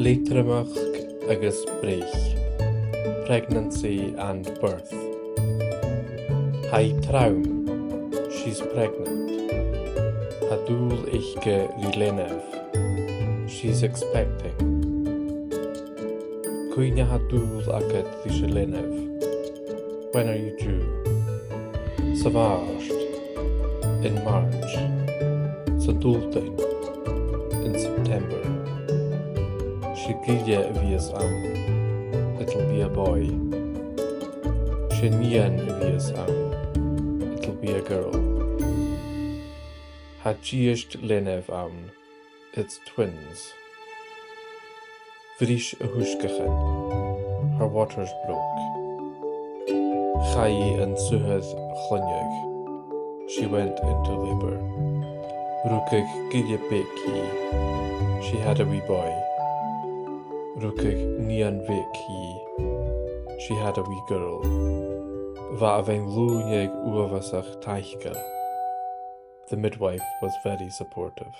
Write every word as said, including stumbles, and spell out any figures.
Leatromachd agus breith. Pregnancy and birth. Tha i trom. She's pregnant. Tha dùil aice ri leanabh. She's expecting. Cuin a tha dùil agad ris an leanabh? When are you due? Sa Mhàrt. In March. San t-Sultain. In September. 'S e gille a bhios ann. It'll be a boy. 'S e nighean a bhios ann. It'll be a girl. Tha dithis leanabh ann. It's twins. Bhris a h-uisgeachan. Her waters broke. Chaidh an suathar a chluinneadh. She went into labour. Rugadh gille beag dhi. She had a wee boy. Rugadh nighean bheag dhi. She had a wee girl. Bha a' bhean-ghlùineadh uabhasach taiceil. The midwife was very supportive.